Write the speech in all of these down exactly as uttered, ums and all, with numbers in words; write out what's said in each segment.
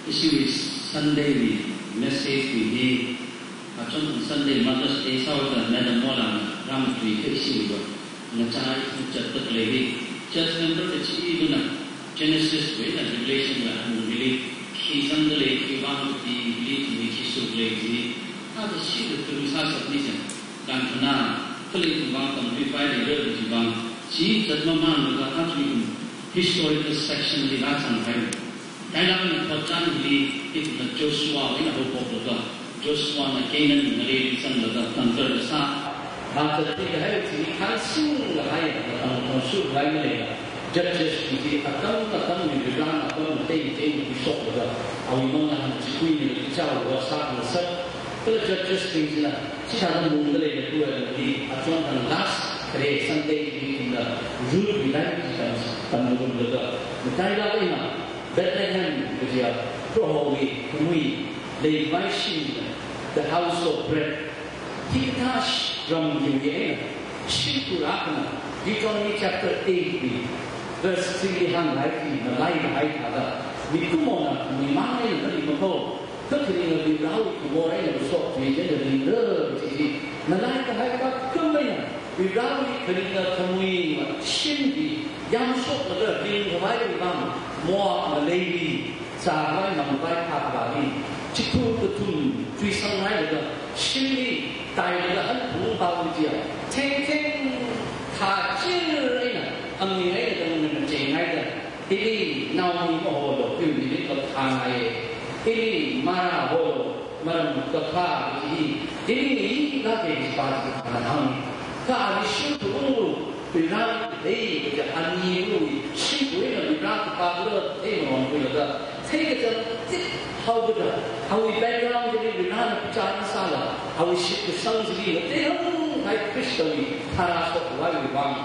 Ishiwui Sunday wui message wui hi, achon Sunday Mother's Day sāhaoda Madam Mola na rāmatuiakha ishiwui va, ngachai zatda khalei hi, church member kachiva̱na Genesis wui eina Revelation wui anungli khi zangda lei, khi vang kati, believe mi khi suk lei chi, ada shida tui sāsakni chang, kankhana, khalei tui vang tamtui pai lei, chi vang, chi zat mamānlaga aja ithum historical section li rāzang pai. Tailak eina thotchan hili ithumna Joshua wui eina haophoklaga, Joshua na Canaan ngalei zanglaga conquer sā. Hāngzatda kahai chi khansing kahai, tang tang shuklai maleila. Judges wui chi atam atamli Varena atam matei matei kushoklaga, awui mangā hāngchipuina chichao va sāngasak. Kala Judges bing china, chithāda mungda leida khalei, achon tang last khare Sunday wui ithumna Ruth wui lairik chi tam, tamngarumlaga, matailak eina Bethlehem kajiya Prohowui khamui, leivai shim, the house of bread. Hikathā sh-, ram hiwui eina shimkhur akhana, Deuteronomy chapter eight wui verse three li hānghai chi ngalei kahai thāda, mikumona khamui mang eina mali makho, kha kharinga Varewui khamor eina kashok tui chieina ringra chi chi, ngalei kahai kapkam eina Varewui kharinga khamui va shimli yamshoklaga ringkhavaiwui vang, Moab ngaleili zākhavai mangkhavai phākhavāli, chikhu kathum tuisanghailaga, shimli tailaga hanphung pao chiya, thengtheng khachir eina aming eina dang nganachenghaida, hili Naomi maholo, hili Elimelek kahai, hili Mara holo, Maram kakha chi, hili lāke chi pa chi khana hāng. Kha ali shimkhur unglu, Vare dei kaja ani lu, shimkhur eina Vare kapā lo, thei maron khuilaga, thei kaja tip haoda, awui background chili Varena pichān sāla, awui shitkasang chili, thei hānghai Khristawui tharā shokwui vang.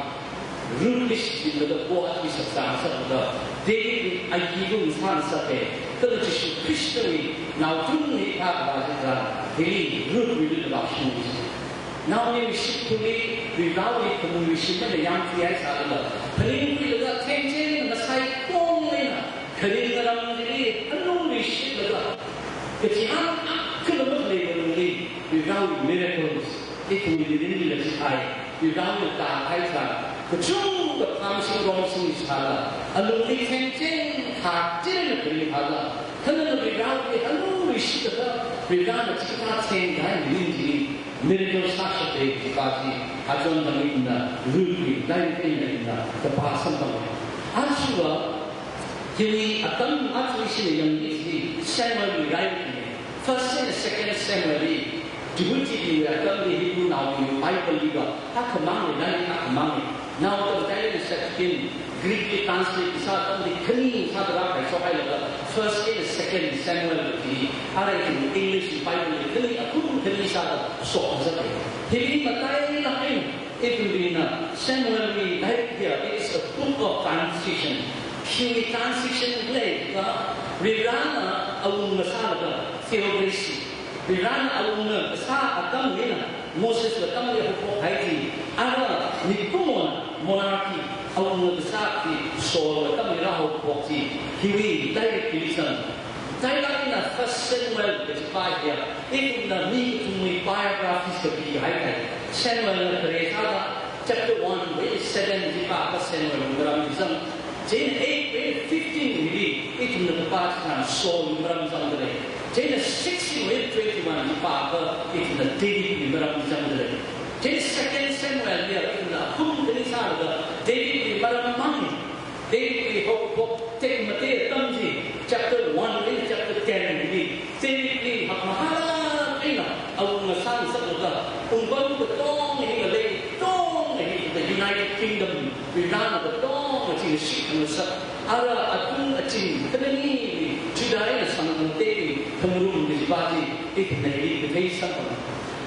Ruth li shichinlaga Boaz li shakzang sālaga, David li ayi lung sāngasaka, kala Jishu Khristawui naothotli phākhavā chitharan, hili Ruth wui lila vāshung. Naomiwui shimkhurli, Varewui khamuiwui shim eina yamthuihai sālaga, phaningkhuilaga thengcheng ngasai kong eina, kharinga ram chili hanungli shitlaga, kachihān akhala makhalei alungli, Varewui miracles, ithumli mirinlila chithai, Varena tākahai tharan, kachungkha pamsing romsing sāla, alungli thengcheng khachir eina kharing sāla, khanana Varewui hanungli shitlaga, Varena chikathā thengkahai mirin chi, miracle sāshapda kaji pa chi, achon tang ithumna Ruth wui lairik eina ithumna kapā samphanga. Aja va, hiwui atam aja ishina yangki chi Samuel wui lairik hi. First and Second Samuel hi, Jehudi wui atamli Hebrew naowui Bible li va akhamang lei, lairik akhamang lei. Naotamtei eina Septuagint, Greek li translate sā atamli khani sāda rākhaishok hailaga, First and Second Samuel hi, arui English Bible li khani, akhum khani sāda shokngasaka. Hili matailak eina, ithumna Samuel wui lairik hiya, it is a book of transition. Hiwui transition lei, kha Varena awunga sālaga theocracy. Varena awunga kasā atam hina, Moses atamli haophok kahai chi, ara mikumona monarchy, awunga kasā chi, Saul atamli rāhaophok chi, hiwui lairik hili zang. Tailak eina First Samuel kaji pa hiya, ithumna mi kathumwui biographies kapihai thāi. Samuel na khare sāda, chapter one wui seven chi pa First Samuel wui maram zang. Chieina eight wui fifteen hili, ithumna kapā chitharan Saul wui maram zangda lei. Chieina sixteen wui twenty-one chi pa, ithumna David wui maram zangda lei. Chieina Second Samuel li, ithumna akhum khani sālaga David wui maram mang. David li haophok tekmatei atam chi, chapter one eina chapter ten li, David li hakmahā eina awunga sāngasaklaga, wungpam katonga hi ngalei katonga hi, the United Kingdom, Varena katonga chi shitngasak, ara atung aching, khanani, Judah eina sangkhangatei, khangarum kaji pa chi, ithumna hili kathei samphanga.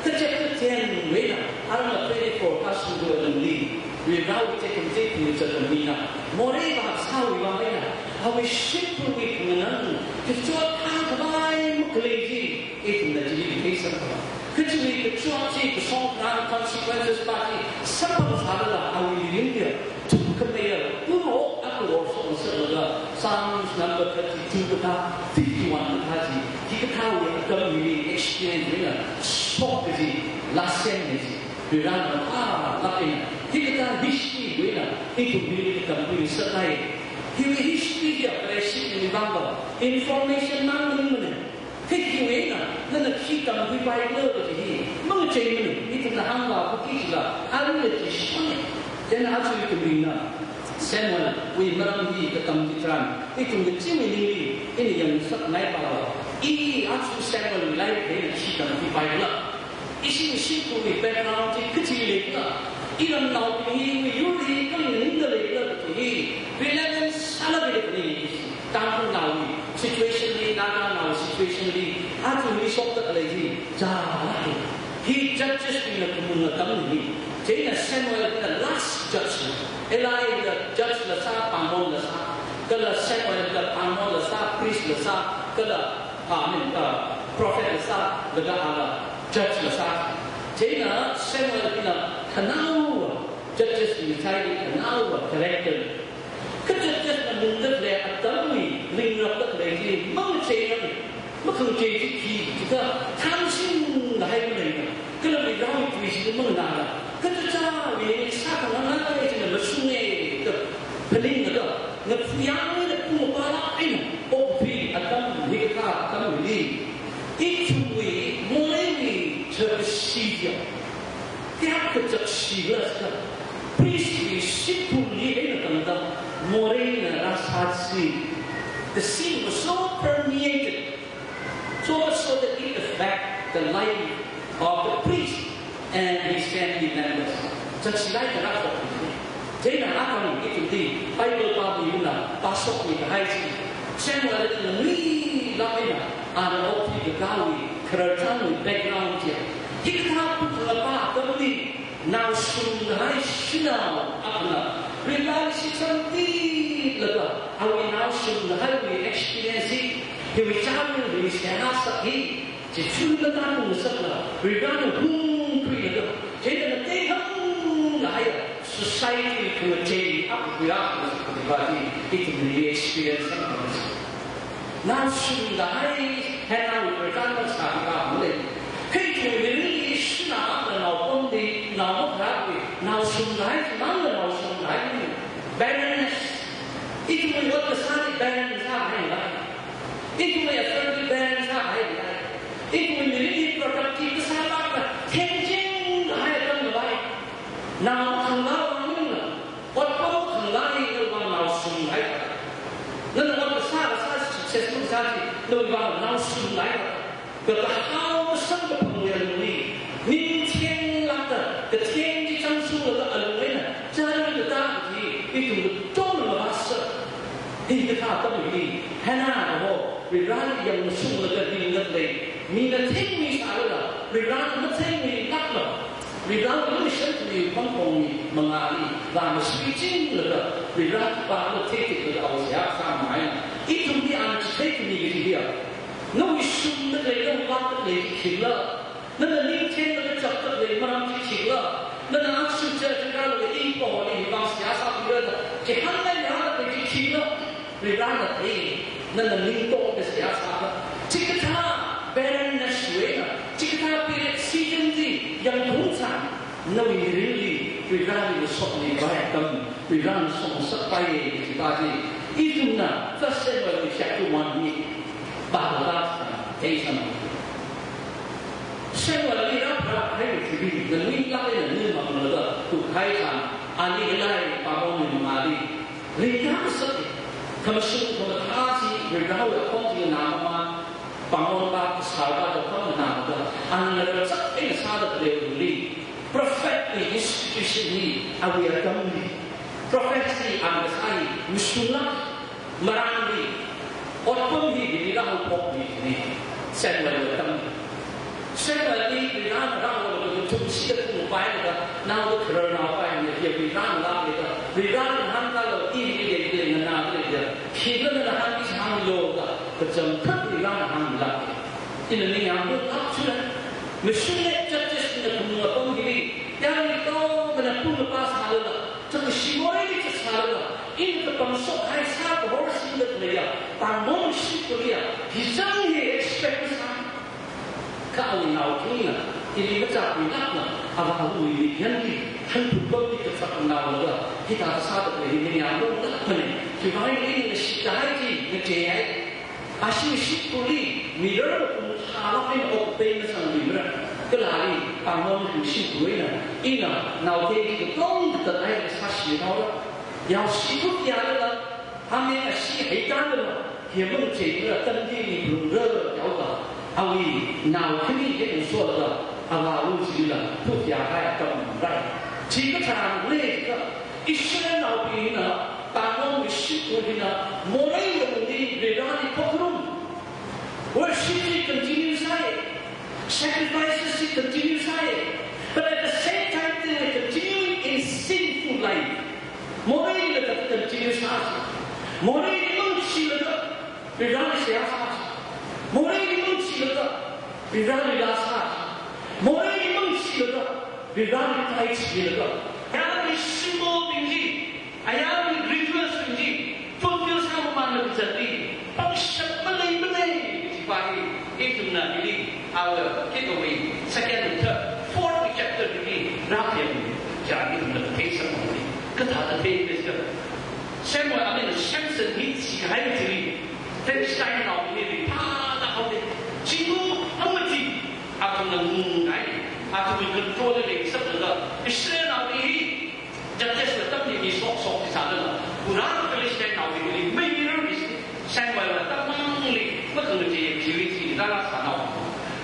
Kha chapter ten wui eina, aram twenty-four kasungda alungli, Varewui tekhamatei kazat mina, morei vāsāwui vang eina, awui shimkhurwui khanganang, kachot thangkhavai makhalei chi, ithumna chili kathei samphanga. Kha chiwui kachot chi, kashong khanang consequences pa chi, samphang sālala awui mirin hi, thukkhameiya, puro akha worshok ngasakda, Psalms number thirty-two kathā, fifty-one kathā chi, hikathāwui atam hili experience wui eina shok kaji, last sem ne chi, Varivarana pālāk eina, hikathā history wui eina, ithum hili katamkhuingasakngai. Hiwui history hiya Vareshi eina vangva, information mang maningmana. Hikathāwui eina, nana khi tamkhuipaikhala kaji hi, mangacheimana, ithumna hāngva khuki chila, arui la chi shone. Chieina aja ithum bingna, Samuelwui maram hi katam chitharan, ithum kachimang ningli, ina yangsakngai pala. I aja Samuelwui lairik eina khi tamkhuipaikhala. Ishi shimkhurwui background chi kachi leikhala. Iramnaobing hiwui yur hi kali ningda leikhala kaji hi, relevance sālāk eina khalei. Tangkhulnaowui situation li, Naganao situation li, aja hili shokda khalei hi, chālāk eina. Hi Judges bingna khamung atamna. Chieina Samuel the last judge na. Eli la judge la sā, pāngmon la sā. Kala Samuel la pāngmon la sā, priest la sā. Kala, I mean, uh, prophet la sā, laga ala judge la sā. Chieina Samuel hina khanaowa, Judges bing sāli khanaowa character. Kha Judgesna mungda khalei atamwui, ringrapda khalei chi, mangachei, makhangachei chi khi, chithā, thangshing kahai maleina, kala Varivarawui tui chi manganāla, kachichāwui sākhanganā china mashunge da, phaninglaga, ngathuyang eina pung pālāk eina, okthui atam, hikathā atam hili, ithumwui, moreiwui, church chi ya. Kayākha chakshila sā, priestwui shimkhurli eina tangda, moreina rāsāsi. The sin was so permeated, so much so that it affect the life of the priest and his family members. Chakshilāk eina rāshok. Chieina atam ithumli Bible pāmimana, pāshokmi kahai chi, Samuel eina nuilāk eina, ana okthui kakāwui, khararchanwui background chiya. Hikathā pukla pa atamli, naoshung kahai shanao akhana, Varivarali shitsangtitlaga, awui naoshung kahaiwui experience hi, hiwui chānwui seihā sā hi, chi chun matāngasakla, Varivarana hungkhuilaga, chieina tekhang kahaiya, society khangachei akha khuiya, khuiya hi, ithumli experience sāngasaka. Naoshung kahai, Hannahwui Varivarana sākahai malei. Kha ithumwui mirinli shanao akhana naopamli, nao makharāwui, naoshung kahai, mangla naoshung kahai. Barrenness. Ithumwui ot kasāli barren sāhaila. Ithumwui affair li barren sāhaila. Ithumwui mirinli productive kasā lāka, thengching kahai atam ngalei. Nao makhanglā vang maningla, otpam makhanglā hi ngalei vang naoshung kahai. Nana ot kasā kasā success makasā chi, nawui vang naoshung kahai. Kha kahao kasang kaphangwui alungli, ningthenglākda, katheng chi changshunglaga alung eina, chānmida kaji, ithum katongna mavāsa. Hikathā atam hi, Hannah ho, Varivarali yangshunglaga ringda khalei, mina thengmisālala, Varivarana mathengmilākla, Varivarawui lumashanwui pangkhongwui mangāli, vāmasuichinglaga, Varivara khipākhala theikhuilaga awui seihā sāmei. Ithumli ana chitheimi kaji hiya, nawui shungda khalei, nawui vātda khalei khikhala, nana ningthenlaga chapda khalei maram chi khikhala, nana akshu church rālaga ipoli hivang seihā sākhuira da, chihānlaga rāda khalei chi khikhala, Varivarana thei, nana ningtongda seihā sākha. Chikathā barrenness wui eina, chikathā period season chi yangphung tharan, nawui mirinli, Varivarali shokmi kahai atam, Varivarana shokngasakpai kaji pa chi, ithumna First Samuel chapter one li, pāda thei sāna. Samuelli rāpharākahai athishurda, nuilāk eina nuimanglaga tukkahai tharan, ali Eli pāngmonwui mangāli, ringda ngasaka. Khamashung khamathā chi, Varivarawui akhon chi nganāmamān, pāngmonva, kasārva, dākham nganāmada, ana ngarāchak eina sāda khalei alungli, prophet wui institution hi, awui atamli, prophet chi ana kasā hi, mashunglāk, marānli, otpam hi Varivarana haophokmi kajina, Samuelwui atamli. Samuelli Varivarana rāholaga kathumshida phungpailaga, naoda khararnaopaimana, hiya Varivarana lāklaga, Varivarana hāngkhala, ili leili nganāda leiya, khina nana hāngki hānglu da, kachangkhat Varivarana hāngmilāka. Ina ningyāng ot akha chula, mashunglei Judges na khamung apam hili, yangli katomana pung mapā sālala, chakkashi moreili zatsālala, Ina kapangshok kahai sākahor singda khaleiya, pāngmon shimkhurliya, hi chang hi expect sā. Kha awui naothingna, ili machākhuilākna, avāwui mikyanli, hanphut pamli kachak naolaga, hithāda sāda khalei hi ningyāng longlākmana, chiwuivang ina ngashit kahai chi, ngachei hai. Ashi shimkhurli, mirror kum thalak eina okpei masangluimara. Kala ali, pāngmon kum shimkhur eina, ina, naothei hi katong katat eina sāshi haora. Yaoshi thukyālala, ameng ashi heikālala, hi mangachei mara tandi mi brungra yaoda. Awui, nao khani hi ngasolaga, avāwui chila, thukyā hai atam rai. Chi kathāda leikha, Israelnaobing hina, pāngmon shimkhur hina, morei lungli, Vareli khokharum. Worship chi continue sāi, sacrifices chi continue sāi, but at the same time they were continuing in sinful life. Moreila kathāda continue sāsi. Moreili mangacheilaga, Vareli seihā sāsi. Moreili mangacheilaga, Vareli laa sāsi. Moreili mangacheilaga, Vareli taichilaga. Ayarwui symbolbing chi, ayarwui ritualsbing chi, fulfill sāmamānda kazatli, pangshap maleimana, chiva hi, ithumna hili, our giveaway, second and third, fourth chapter hili, rākhayang, ja ithumna theisangmana, kathāda thei, Samuel, I mean, Samson hi thikahai chili, Philistine naobingli phāda haoda, chingu amati, athumna ngungai, athumwui control li leisālaga, Israelnaobing hi, Judgesla tamli mi shokshok chi sālala, pura Philistine naobingli, mei mirror is, Samuelna tamangli, makhangacheia purity, rāra sānao.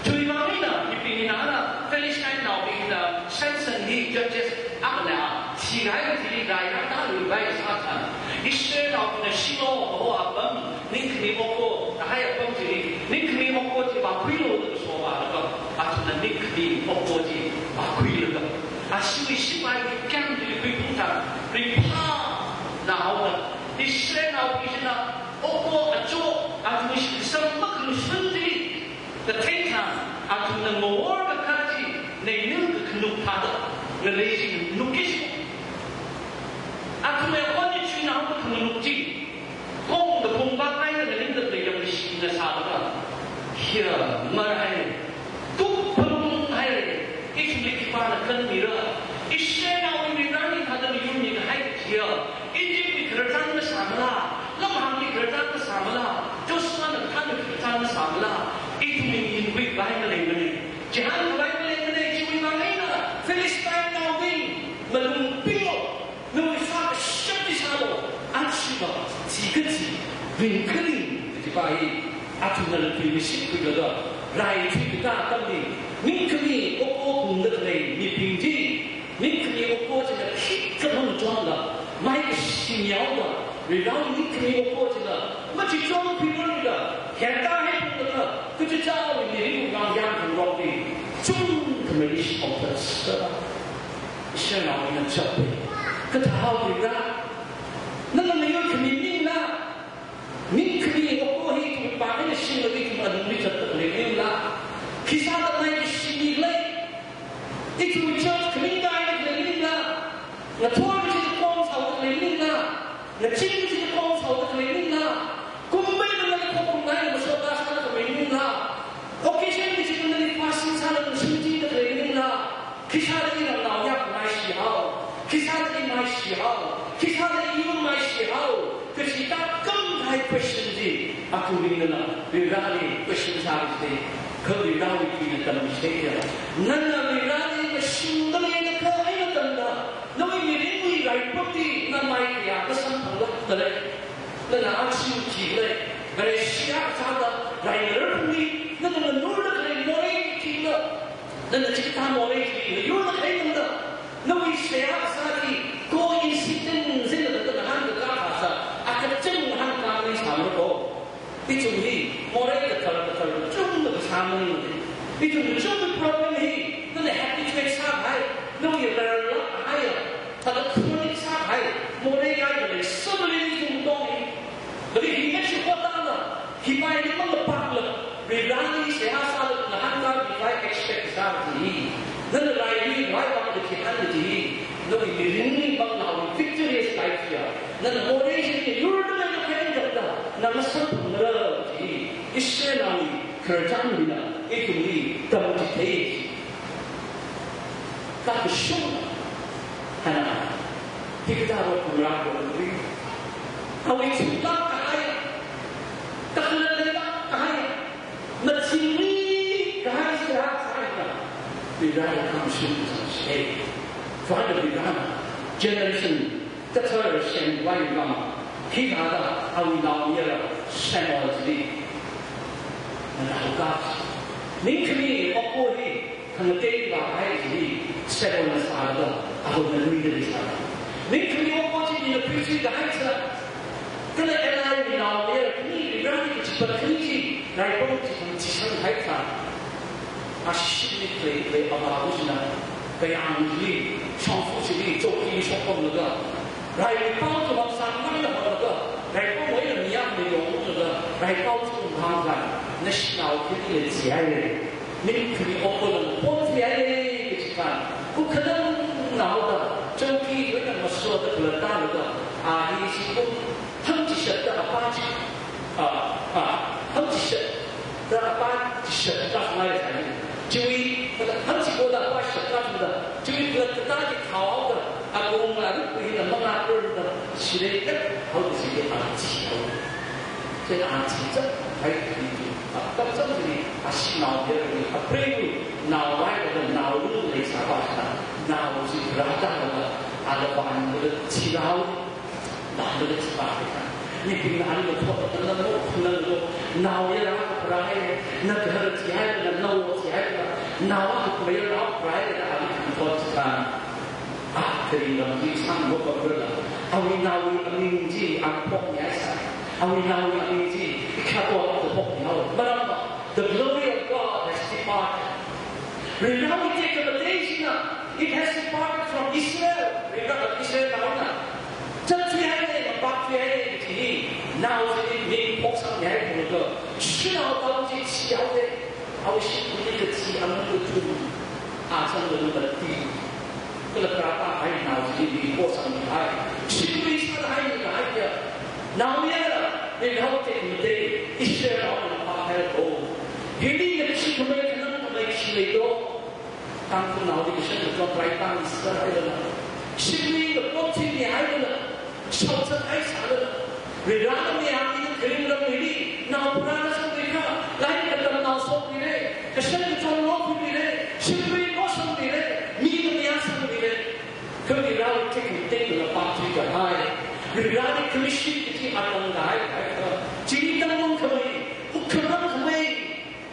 Chiwuivang eina, hibing hina, Philistine naobingna, Samson hi Judges akhana, thikahai chili rai rātāluivai sāthan. Israelnaobingna Shiloh kaho apam, ningkhami okko, kahai apam chili, ningkhami okko chi vākhuilu da kasovālaga, athumna ningkhami okko chi vākhuilaga, ashiwui shipai camp chili khuiphung tharan, ringphānao da, Israelnaobing hina, okko acho, athumwui shitkasang makhanushun chili, kathei tharan, athumna ngaworkakā chi, neina kakhanuk thāda, ngalei chi nukishi. Athumwui akhonli chuina hao kakhanganuk chi, kong kaphung vākhaida ngalingda leiyang shina sālaga, hiya, marhai, tukphalung haira, ithumli khipāna kanmira, Israelnaowui Varena thāda mayurmikahai kajiya, Egyptli khararchan masāmala, lamhāngli khararchan masāmala, Joshuana kathānli khararchan masāmala, ithumwui mirin khuikhavai maleimana. Chihānkhavai maleimana, chiwuivang eina, Philistinenaobing, malung pinglo, nawui sākashap chi sālo, achiva, chi kachi, ringkharing, kajiva hi, athumna latkhui mashit khuilaga, rai thuikatā atamli, ningkhami okko kungda khalei mibing chi, ningkhami okko china khikha mangachonla, mai kashi mihaoda, Varewui ningkhami okko china, machichon khuiluila, hekta heiphunglaga, kachichāwui mirinwui vang yangkhangarokli, chungkhamei shongthatsa. Israelnaobingna chappai. Kathāhaoda, nana ngayurkhami maningla, ningkhami okko hi ithum pāngna shimlaga ithum alungli zatda khalei maningla, khisāda mai kashi mikhala, ithum church khaning kaida khalei maningla, ngathor kachi kong sāhaoda khalei maningla, ngaching kachi kong sāhaoda khalei maningla, kumbai nana khokharum nai masot sāda khalei maningla, occasion kachi nali fasting sāda ngasumchida khalei maningla, khisāda i ramnao yak maishihao, khisāda i maishihao, khisāda i yur maishihao, kachi tākam kahai question chi, athumli nana, Vareli question sāra jida, kha Varewui tuina tammi jida. Nana Vareli mashungda leilakha eina tangda, nawui mirinwui raipapli na mai kayākha samphanglākda lei. Nana achiu thikhala, Vareshi akha sāda, rai ngararphungli, nana nganurda khalei morei thikhala, nana chikathā morei chi ngayurda khalei tangda, nawui seihā kasā chi coincidence eina da ngahānkakā thāsa, akachang ngahānkakā masāmara ko. Ithum hi morei kathar kathar kachungkha kasā maningmana. Ithum kachungkha problem hi, nana habituate sākahai, nawui rarlāk kahaiya, thāda chronic sākahai morei kahaina lei, suddenly ithum tong hi. Kali hi ngashi hotana, hi maili mangapakla, Vareli seihā sālaga ngahānkakā khavai expect sā kaji hi. Nana raili rai vang kachihān kaji hi, nawui mirinli manglāwui victorious life ya. Nana Ei, chili yurda leida kharing kajida, na masamphangmara chi, Israelnaowui khararchanbingna ithumli tamchithei. Kha kashung, hana, hikathā rot ngarā rot kuri. Awui chunglāk kahai, takhalat leilāk kahai, machingri kahai sāra sāda, Varena khamashung sāsei. Varena, Varena, generation kathar semvai vang, hithāda awui naomayara Samuel chili, nana hokā. Ningkhami okpong hi khangatei vāhai chili Samuelna sāda, awona nuida leisāda. Ningkhami okpong chi mina khuisui kahai sā, kala Eliwui naomayara khani, Vareli kachipat khani chi, raipam chi khamachisang haikha. Ashee khalei khalei avāva china, kayāng chili, shongfa chili, chowkili shokpamlaga, raipao chi mamsāngmangla pamlaga, raipamwui eina mayang mayonglaga, raipao chi ungkhangai, nashinao khanili chihaire. Ningkhami okpongla pon chihaire, kachi kan. Ukhanang naoda, chowkiwui eina masoda khalatta laga, a hi singkum hangchishatda apā chi, a, a, hangchishatda apā chishat kasāngai sāni. Chiwui, hangchikoda apā shat kasāda, chiwui khalatta chi thaoda, agung la ru hina manga kurda, shirei kat, hao da shirei a chi hao. Chieina a chi chap, hai chi, a, tam chap chi, ashee naomayara, a preilu, naovaida, naolu leisāva sāda, nao chi rāda, ala ban, ala chi rao, Nao da chi ba de ka. Mibingna ani lo thot na lo, na lo. Nao ya ra ka prai, na ka ra chi hai, na lo chi hai, na nao a ka ya ra prai da ani kan thot chi ka. A, kari lam chi sang mo ka pura la. Awui naowui aming chi ang phok ni ai sa. Awui naowui aming chi kha ko ang phok ni ai. Maram, the glory of God has departed. Varewui tekhamatei china, it has departed from Israel. Varena Israelnaona zatthuihaire, mapāthuihaire, chi, nao chi ming phoksang haire, ko, shanao tao chi chihaowe, awui shimkhurli kachi, amung kathum, achang kathum kati. Kala kharā kahai nao chi ming phoksang hai. Shimkhur sāda hai ni kahai ya. Nao ya, Varewui tekhamatei, Israelnaona pāhaire ko. Hili ya chi khamei khanang khamei chi lei do. Tangkhulnaoli kashan kachon prai tang sāhaira la. Shimli kapok chi mihaira la. Shaochat haisāra la. Varena mi ami na kharing ram hili, nao pharāna sāngra, lai katam nao shokmira, kashan kachon lokhuimira, shimli lo shokmira, mi na mi a shokmira. Kha Varewui tekhamatei na pāthui kahai. Varewui commission kachi atang kahai, kahai kha. Chili tangmang khamei, ukhamang khamei.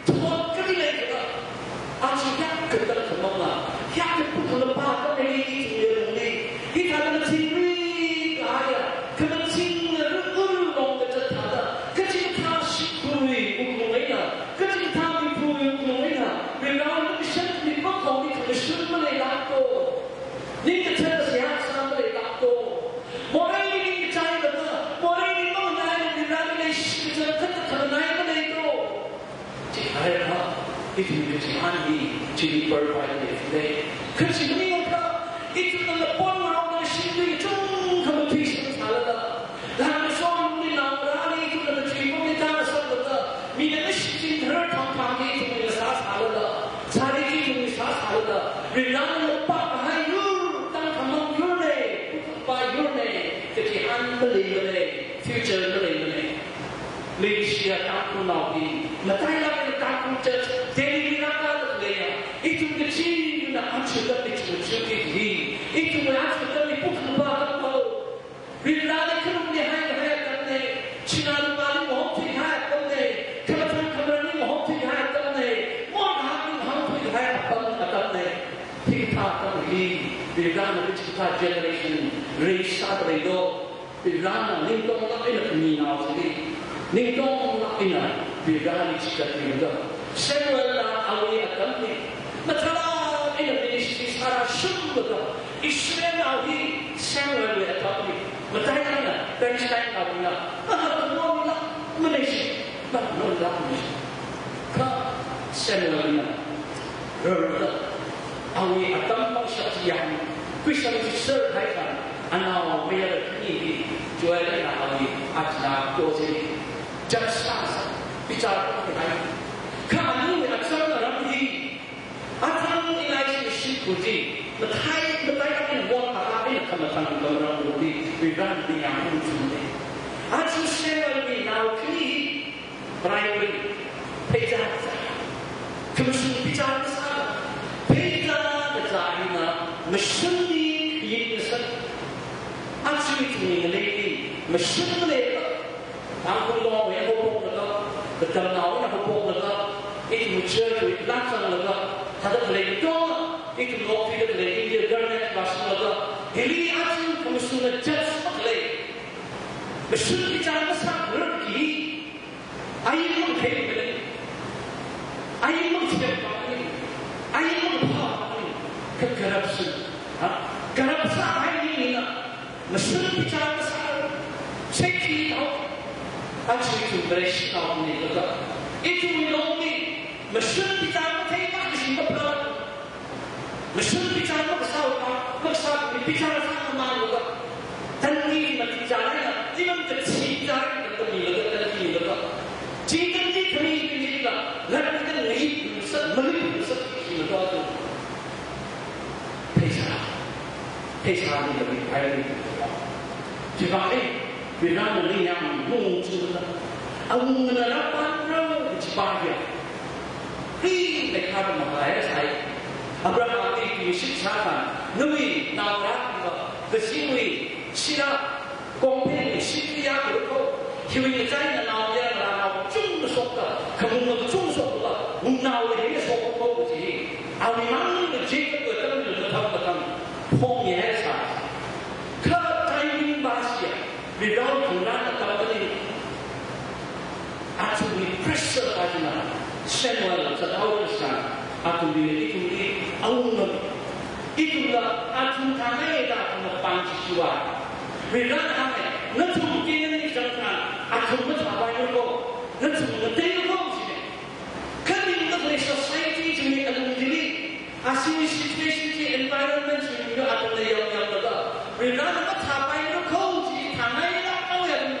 Thot kali lei kala, achi yak katam khamang la, yak kapuk kala pa ka mei i tu ye lung ni. Hithāda machingri kaya, khamaching ru ru long kachat thāda, kachikathā shimkhurwui wuklung eina, kachikathā miphuwui wuklung eina, Varewui kashan mi pa khong ni khamashun maleilāk ko. Ningkachāng seihā sā maleilāk ko. Morei ni ningkachāng kala, morei ni manganai ni Vareli leishi kachang kata khanganai malei ko. Chihai kha, ithum kachihān hi, chili purpose lei. Kha chi maning kha, ithumna pon ngarokna shimli chungkha matui sāsālala. Lāngshong ni naorali ithumna matui pon ni tāsālala. Mina mishichin thar thang thang ni ithumna sāsālala. Sāri ithumna sāsālala. Varena pākahai yur, tangkhamang yur lei, pāyur lei, kachihān malei malei, future malei malei. Leishiya Tangkhulnao hi, matailāk eina Tangkhul church, Delhi mi rākā da leiya, ithum kachina achuda mi chu chu ki hi, ithum achuda mi puk pa ka pau. Vareli kharum ni hai hai atam nei, china lupali mohok thui hai atam nei, khamathang khamarang ni mohok thui hai atam nei, mor ha ni mohok thui hai atam atam nei. Hikathā atam hi, Varena kachikathā generation, reisā da lei do. Varena ningtonglāk eina khaminao chili, ningtonglāk eina Vareli chikat mida. Samuelna awui atamli, mathālāk eina ministry sāra shumda, Israelnao hi Samuelwui atamli, matailāk eina Philistinenaobingna, mahaklonlāk manei shi, mahaklonlāk manei shi. Kha Samuelna, rarda, awui atam pangshap chi yang, kuisang chi sir hai kan, Anao mayara khani hi, Joel eina awui achina ko chi, judge sāsa, bichar ko hai. Kha aniwui acham aram hi, athang Elijah shikhuji, mathai, mathai akan won aha eina khamathang kamaram kuti, Varivarana ningyāng ungchungda. Aja Samuelwui nao khani hi, primary, pheiza kasā. Khamashung bichar kasā, pheiza kasā hina, mashunli khayit kasā. Aja ithumwui ngaleili, mashun leilaga, Tangkhul Long eina haophoklaga, katamnao eina haophoklaga, ithum church wui lāngzanglaga, thāda khalei katonga, ithum lokhuida khalei India government vāshunglaga, hili aja khamashungna judge makhalei. Mashun bichar kasā kharar hi, ain makhei khalei, ain makhei khalei, ain maphā khalei, kha corruption. Ha? Corruption hai nina, mashun bichar kasā, sheki hao, aja ithum Vareshinao nilaga, ithumwui longli, mashun bichar mathei makashi maphā. Mashun bichar makasā pa, makasā pa, bichar sāngamān laga. Tandi matichar eina, iman kachi bichar eina, tandi laga, tandi laga. Chi tandi khami, khami la, lat ni tandi ngai, sa, mali, sa, chi laga tu. Pheiza, pheiza ni laga, pheiza ni. Chiwuivang, Varivarana ningyāng ungchungda. Awungana rāpam rao, chiwui pāya. Hi, leikha mahāya sai. Abrahamli tuishit sākha, nawui naongarā, kazingwui shira, kongphengwui shira ya kho, hiwui ngachaina nao ya ngarānao kachungkha shokta, khamung kachungkha shokta, wungnaoli shok kho kaji. Awui mangli Jacobwui atam, atam, atam, phong ya sa. Kha timing ba siya, Varivarana khangarān atam pali. Athumwui pressure pa china, Samuel zathao kasā, athumli, ithumli, awunga, ithumla, athum thāngaida athumna pāng chi shiwa. Varivarana hānga, nathum Canaan li zangkhan, athum mathāpaimara kho, nathum ngateira kho jina. Kha ning da khalei society chili alung chili, ashiwui situation chi, environment chi, ning da athumna yamyamlaga, Varivarana mathāpaimara kho chi, thāngaida awui athum.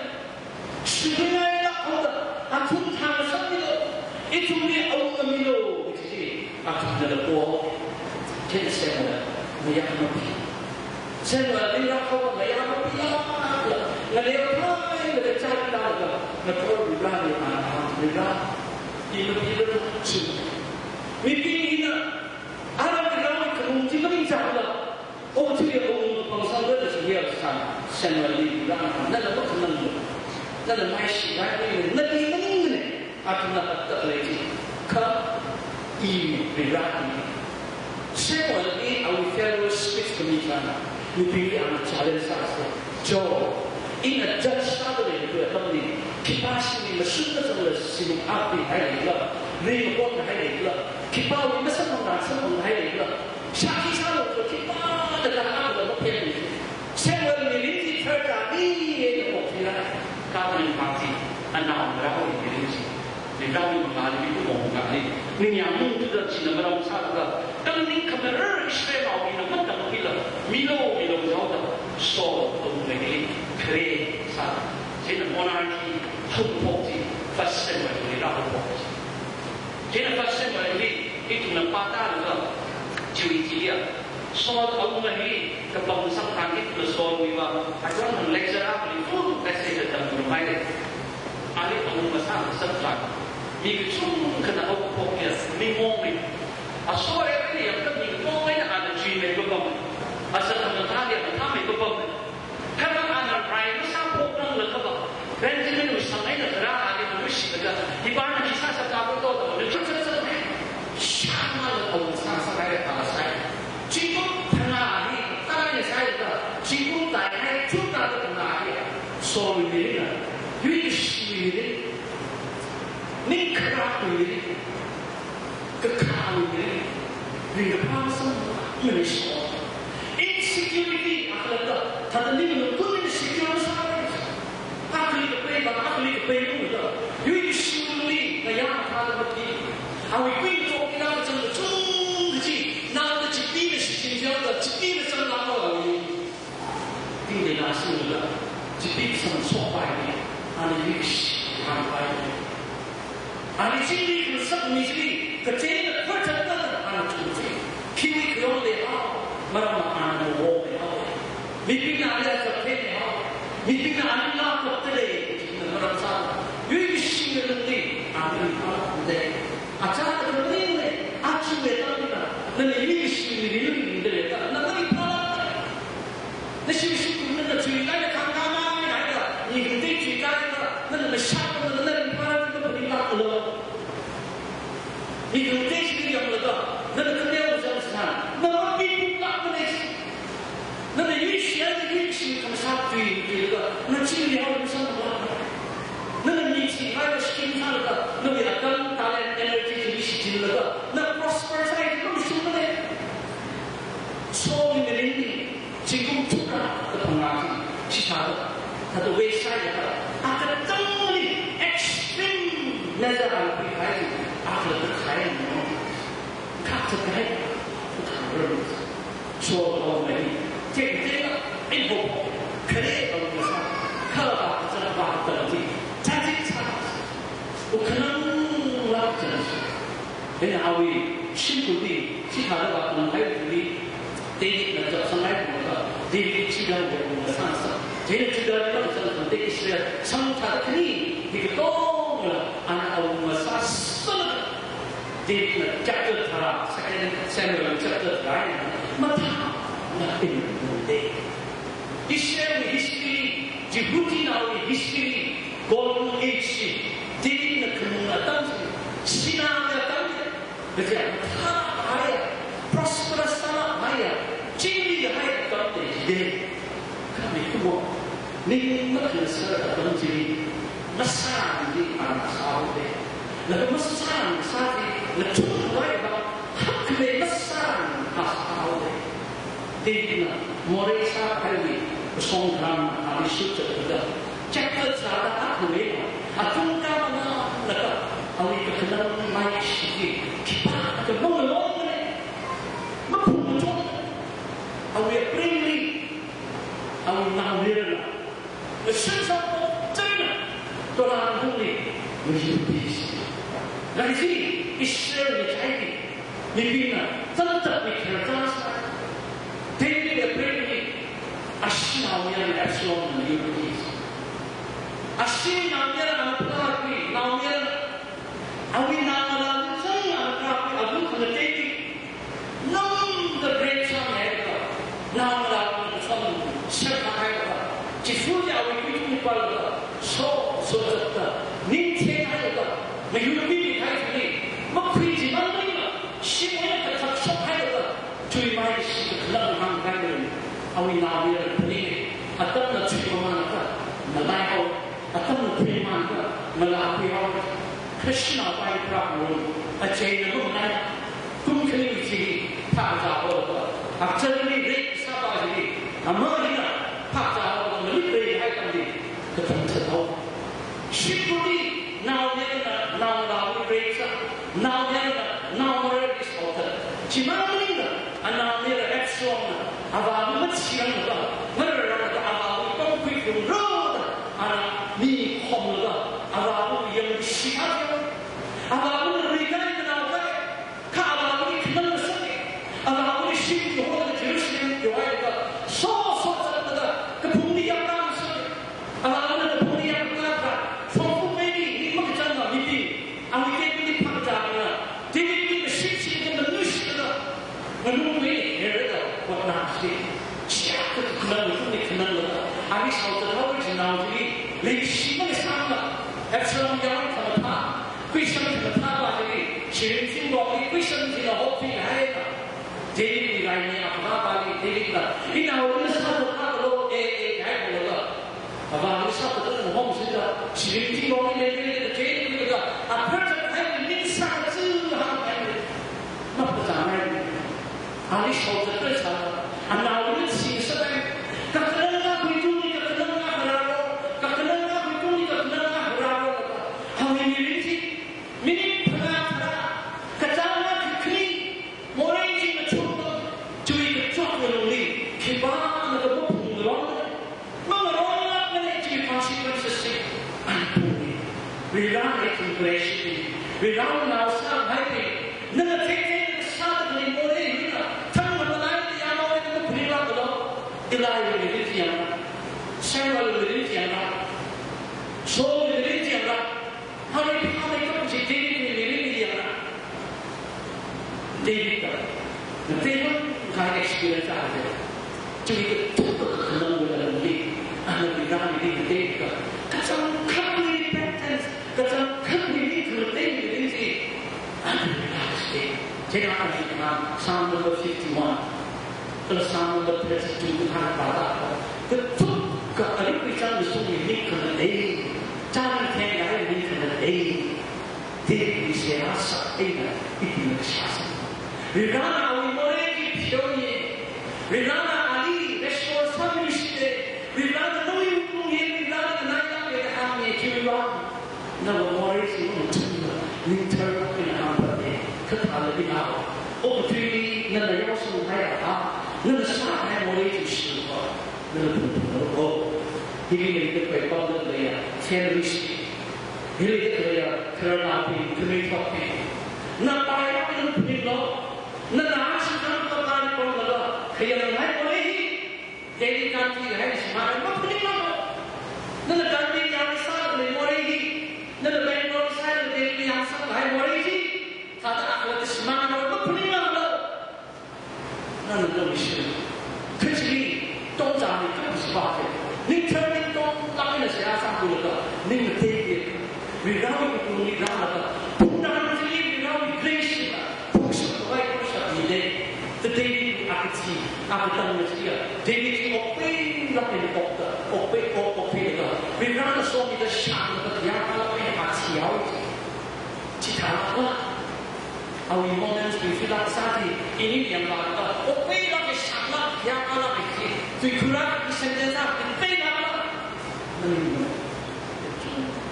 Shungaida haoda, athum thāngasakmilu, ithumli awungamilu, kaji chi, athumna lapo, chieina Samuel, ngayā mapi. Samuelli rākahao ngayā mapi, la, la, ngaleo thai, la, chai, la, la, la, ngathor Varivarali, a, a, Varivara, i mapi la, chi. Mibing hina, ara Varivarawui khamung chi maningchāla, O, chiwui awunga pāng sangda chi ya san, Samuelli Varivarana, nala makhananglu, nala maishi rai ni, nali maningmana, athumna katta lei chi, kha i Varivarali. Samuelli awui failure speech khami china, mibingli ana challenge sāsa, jo, ina judge sāda leiwui atamli, khipāshili mashun kachangla shimkhur apihai leila, ringpot hai leila, khipāwui masamphang masamphang hai leila, shākhi sālu, khipāda kala maphem. Samuel mirin chi tharda mi eina pokhuira. Kha ringphāki, anaongarāwui mirin chi, Varivarawui mangāli mikumowui mangāli, ningyāng ungthuda china maram sālaga, kala ningkhamarar Israelnaobingna matamkhuila, milu milu jihaoda, Saul awunga hili khare sā. Chieina monarchy haophok chi, First Samuel hili rāhaophok chi. Chieina First Samuel hili ithumna pātālaga, chiwui chiliya, Saul awunga hi kapam sangkhan ithumna Saulwui vang, achon hang lecture akhali full passage tamrumhaira. Ali awunga sāngasakla, mi kachungkhana haophokya, mi mongmi. Aso area li yangkha mi mong eina ana chuimei kapam. Asa khamathāli ana thāmei kapam. Kha ana rai masāphokranglakha va, Benjaminwui shang eina kharā ali manuishilaga, hipāna khi sāsā kabu to da, ni chuk sā sā. Shāngala awunga sāsā rai ta sai. Chikung thana hi, ta rai sai da, chikung tai hai, chuk ta da thana hi. Saulwui mirin, yuishiwui mirin, ningkharāwui mirin. Kakhāwui mirin, ringkaphā masamphangmana Saul. Insecurity akhalatta, thāda ningli kuni secure sāra. Akhali kapai ba, akhali kapai mungda, yuishili ngayā mathāda mati. Awui kuingatok eina kachang kachungkha chi, naoda chipee na shichin jihaoda, chipee na chang lākhaowa awui. Pik samshokpaili, ana yuishi hāngpaili. Ana chili khangasak mi chili, kateina kharchatna ana thuchi. Khiwui khayong leihao, maram ana mawonghao. Mibingna ali azak theinghao. Mibingna ali lākapta lei, china maram sā. Yuishi ngalungli, ana yuishi ngalungli. Achā khanganing lei, achu we tangda, nana yuishi ngalungli lei ta, nana yuishi ngalungli. Nashi shukun nana chui kai na kangkā mai na ida, ni hungte chui kai na, nana mashak na, nana ringphā na, nana phaning lāklo. Ni hungte shi yanglaga, nana kandeo zangsa, nana mapipuk lākmane. Nana yuishi, nana yuishi khamashak tui, tuilaga, na chili hao yusang lākmane. Nana mi chi kai na skin sālaga, nawui atam, talent, energy, chi shichinlaga, na prosper sāi, na mashungmane. Soli mirinli, zingkum thukra da phangā chi, shishāda, thāda website da, akatangli extreme measure ana khuikahai chi, akhala kakhai no. Kha kakhai, kakharar. So, awui mani, tekateka, info, khare awui ngasā, kha ba kazat ba katamti, chachit cha, ukhanang lak chan. Then awui shimkhurli, chithāda vākhananghai tui, Davidna chapsanghai tui, David chida vākhanang sāsa. Chieina chida vākhanang sāsa, Israel samphang thāda khani, hi katongla, ana awunga sāsa. Davidna chapter tharā, Second Samuel chapter tharā, mathāna inunde. Israel history, Jehudinaowui history, Golden Age, Davidna khanung atam, sinā atam, kaja mathāhaiya, prosperous sāhaiya, chingri kahaiya atam de jide. Kha mikumo, ning makhangaser atam chili, masānli ana sāhaode. Laga masānli sāli, laga chungvai ba, hakmei masānli ana sāhaode. Davidna morei sākahaiwui kashong kharam ali shutchatlaga, chapter tharāda akhawui, atungkha manganlaga, awui kakhanang maishi hi khipākha malongle, maphung machon, awui apringli, awui naomayarana, ngashan sāpok china, tolan hungli, mayupi si. Laga chi, Israel mi chai hi, mibingna, tantat mi kher tasa. David apringli, ashi naomayara Absalomna mayupi si. Ashi naomayara ana phalākhui, naomayara, awui naongalāli chang ana phalākhui, alu khangatei hi, namda rape sāmihailaga, naongalāna kachon serhailaga, chifuli awui kuitungli palaga, so, so zatda, ning theinghailaga, mayupi mihai tui, makhui chi maningla, shimwui kathak shokhailaga, chuimai shi kakhanang hāngkahai, awui naomayara phaninge, atamna chuimamānlaga, nalaihao, atamna chuimamānlaga, ngalākhuihao, Krishna pai prak ngarong, acheina mangai, kum khani chi, phāzāhaoda, akchali rei sāpa chi, ama hina, phāzāhaoda, malit reihai atamli, kathum thathao. Shimkhurli, naomayarana, naongalāli rape sā, naomayarana, naomayarali shaothat. Chimang maningla, anaomayara Absalomna, avāva mathiranglaga, mararanglaga, avāva pamkhui phungroda, ana mi khomlaga, avāva yangshi hayo. Avāvana rikai kanaokai, kha avāvali khanang ngasake. Avāvali shim kiholaga Jerusalem kiholaga, so so zatlaga, kaphungli yakkā ngasake. Avāvana kaphungli yakkā kha, shongfa meili, ning makachanga mibing, awui tekli phākazāna, Davidli mashimshimda manushida, nganungwui herda, vātna shi. Chiakha kakhanang tungli khananglaga, ali shaothathaowa jinao chili, leishi mangasāmana, Absalom yaron khamathā, kuisang khamathā pa chili, shirin zingrongli kuisang china hokhuihaina. Davidwui raini akhava pali, Davidna, inaoli masāthathalu, e, e, haiholaga. Avāli sāthatda hom sida, shirin zingrongli leilei da, Davidwui da, apharthathai ning sākachi hānghai. Mapazangai. Ali shaothatda sā, anaoli si sākai. Kakhanang akhui tungli kakhanang ahararo, kakhanang akhui tungli kakhanang ahararo. Hami mirin chi, minute phangā tharā, kachāng akhui khani, morei chi machukda, chui kachuk ngalungli, khipānakha maphungrong, mangaronglākmane. Varivarana ithum khuishi, Varivarana nao sāhaibing, nana theithei sāda khalei morei hina, thangkhamei yangmei eina maphaninglaga lo. Eliwui mirin chi yanglu, Samuelwui mirin chi yanglu, Saulwui mirin chi yanglu, hare hare kachi Davidwui mirin chi yanglu. Davidna, David hi experience akha lei. Chiwui kathuk kakhanang wui alungli, ana Varivarali Davidna kachangkhatwui repentance, kachangkhatwui ning khangatei mirin chi, ana Varivarali. Chieina ana Psalm number fifty-one kala Psalm number thirty-two kathā pāda, kathuk ka arui kachang sungwui ning khangatei, chāntheng kahai ning khangatei. Davidwui seihā sā eina ithumna seihā sā. Varivarana awui morei chi pheomiya. Varivarana ali restore sāmishida. Varivarana nawui wuklung hi, Varivarana nai lāka da hānga chiwui vang, nawui morei chi machungla, ningtharlāk eina hāngpamda. Kathāla ina, okathuili nana yaosanghaiakha, nana sākahai morei chi shilpa, nana phungphunglu. Hili leida khalei pamda leiya, terrorist, hili leida khaleiya khararnaobing, khanuithotbing, na pailāk eina phaninglu. Nana ashi khanang kathāli pamlaga, khayanghai morei hi, Delhi Gandhi kahai shimān maphaninglu. Nana Gandhi yang sākahai morei hi, nana Bangalore sālaga Delhi yang sākahai morei hi, thāda akhala shimān maphaninglu. Nana mission. Kachili tongchāngli kashi pāda, ningtharli tonglāk eina seihā sākhuilaga, ning ngateida, Varivarawui wuklungli rālaga, phungda chili Varivarawui grace na phungshap khavai phungshap mida. Thāda David akachi, akatang na chiya, David chi okpeilāk eina okta, okpei, ok, okpeilaga, Varivarana somida shāngda khayākhalāk eina achi haowa. Chithālāk awui moments bing filāk sāda, ini yanglaga, okpeilāk eina shānglāk, khayākhalāk eina chi, tuikhurā, i sentence a, okpeilāk. Nani,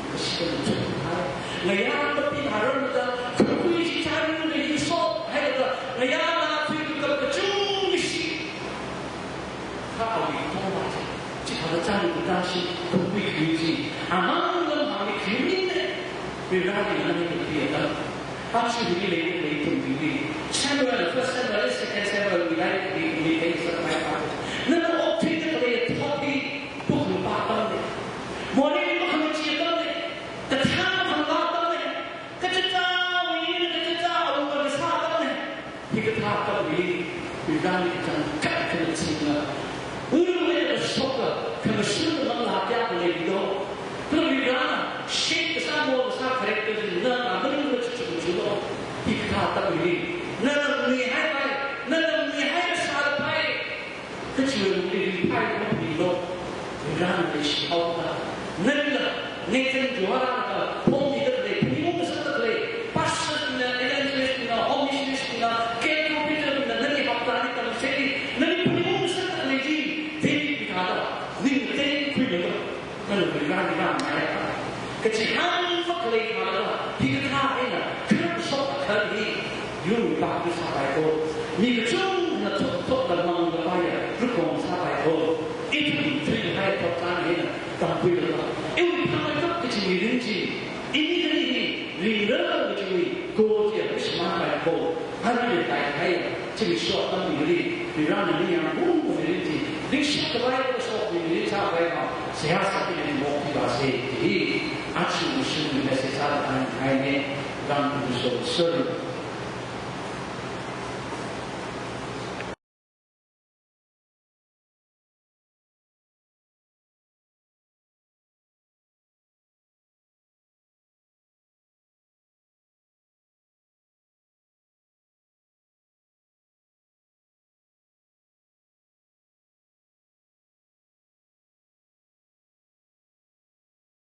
kashi kachungkha, ngayā kapit haran da, khukhui chi chānlu da, i sohaida, ngayā la tui kap kachungkha shi. Kha awui khongva chi, chithāda chānlu da shi, khukhui khui chi, amang lam hāngmi khui mina, Varivarali nani khui atam. Aja hili leida khalei ithumbingli, Samuel, First Samuel, Second Samuel wui lairik hi theisākhavai pa, nana okthuida khalei thot hi, pukhangpa atamna, morei makhamachi atamna, kathā makhangla atamna, kachichāwui eina kachichā awunga kasā atamna. Hikathā atamli, Varivarali kachangkhat khamachingla, ulu eina kashoka, khamashunga manglā kayākha leilo. Kala Varivarana shape kasā, mold kasā character chi nana maningla chuchu chulo. Hikathā atamli, nana mihaipai, nana mihai kasā pai, kachiwui lungli ringphai maphaninglo. Varivarana leishi haoda, nalila, Nathan Johara ka, phomi da khalei, phaningungda sāda khalei, pastor bingna, evangelist bingna, home missionary bingna, care group leader bingna, nali hapta ni tamseli, nali phaningungda sāda khalei chi, David hithāda ning ngateikhuilaga, nana Varivarali rāngaiakha, kachihān makhalei thālaga, hikathā eina khararshok akhali, yurwui pākhui sāpai ko. Mi kachungkhana thotthotla manglapai ya, rukong sāpai ko. Ithum thuikahai thotchan eina tamkhuilaga, iwui phangmeikap kachi mirin chi, ini kani hi ringra kachiwui goal chiya shimānpai ko. Hali leikapai ya, chili shok atam mirin, Varivarana ningyāng ungungli chi, ringshap khavai kashok mirin sākhavai ma, seihā sāki ni mokti ba se, hi, aja mission message sāda khangaina, Ram Kudu Sir.